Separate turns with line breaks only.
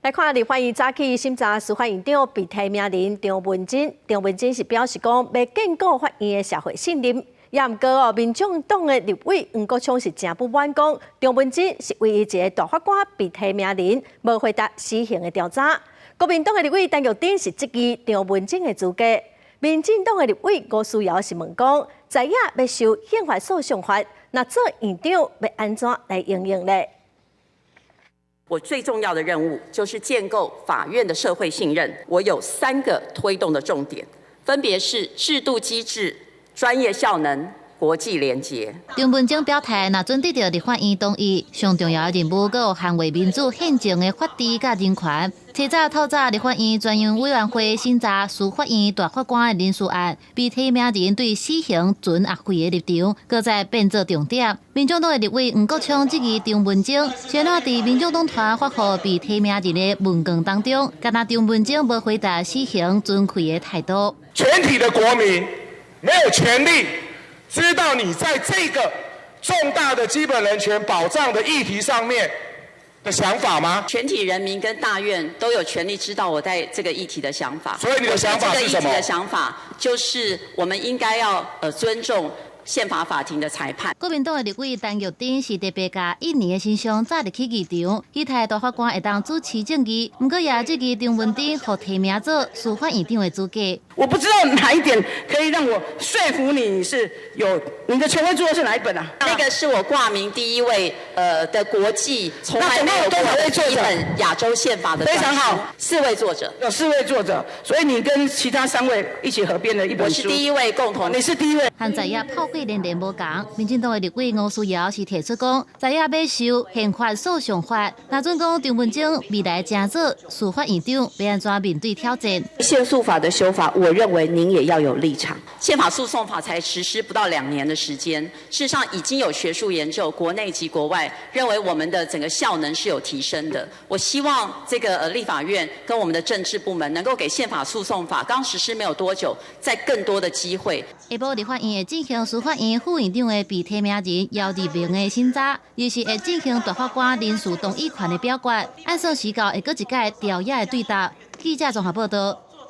來看立法院早起審查司法院長被提名人張文珍，張文珍是表示講，欲建構法院的社會信任。也毋過哦，民眾黨的立委黃國昌是誠不滿，講張文珍是唯一一个大法官被提名人，無回答死刑的調查。國民黨的立委陳玉珍是質疑張文珍的資格。民進黨的立委吳思瑤是問講，在野欲修憲法訴訟法，若做院長欲按怎來應用咧？
我最重要的任務就是建構法院的社會信任。我有三個推動的重點，分別是制度機制、專業效能、國際連結。
張文珍表態，若準得著立法院同意，上重要的任務閣有捍衛民主憲政的法治佮人權。提早透早立法院專責委員會審查司法院大法官的人事案，被提名人對死刑存阿廢的立場，閣再變做重點。民眾黨的立委黃國昌質疑張文珍，先仔佇民眾黨團發予被提名人的文件當中，敢若張文珍無回答死刑存廢的態度。
全體的國民沒有權利知道你在這個重大的基本人權保障的議題上面的想法嗎？
全體人民跟大院都有權利知道我在這個議題的想法。
所以你的想法是什麼？
這個議題的想法就是我們應該要尊重憲法法庭的裁判。
國民黨的立委陳玉珍是特別共印尼的信箱載入去議場，期待大法官會當主持正義，毋過也質疑張文珍予提名做司法院長的資格。
我不知道哪一點可以讓我說服你是有你的權威著作是哪一本啊？
那個是我掛名第一位的國際從來沒有過的一本亞洲憲法的。
非常好，
四位作者。
有四位作者，所以你跟其他三位一起合編的一本書。
我是第一位共同，
你是第一位。
和在野炮火連連無仝，民進黨的立委吳思瑤是提出講，在野欲修憲法訴訟法，若準講張文珍未來成做司法院長，欲按怎面對挑戰？
憲訴法的修法，我認為您也要有立場。
憲法訴訟法才實施不到2年的時間，事實上已經有學術研究，國內及國外認為我們的整個效能是有提升的。我希望這個立法院跟我們的政治部門能夠給憲法訴訟法剛實施沒有多久，再更多的機會。
下晡立法院會進行司法院副院長的被提名人姚立明的審查，二是會進行大法官人事動議權的表決，按算時到會閣一屆朝野的對答。記者綜合報道。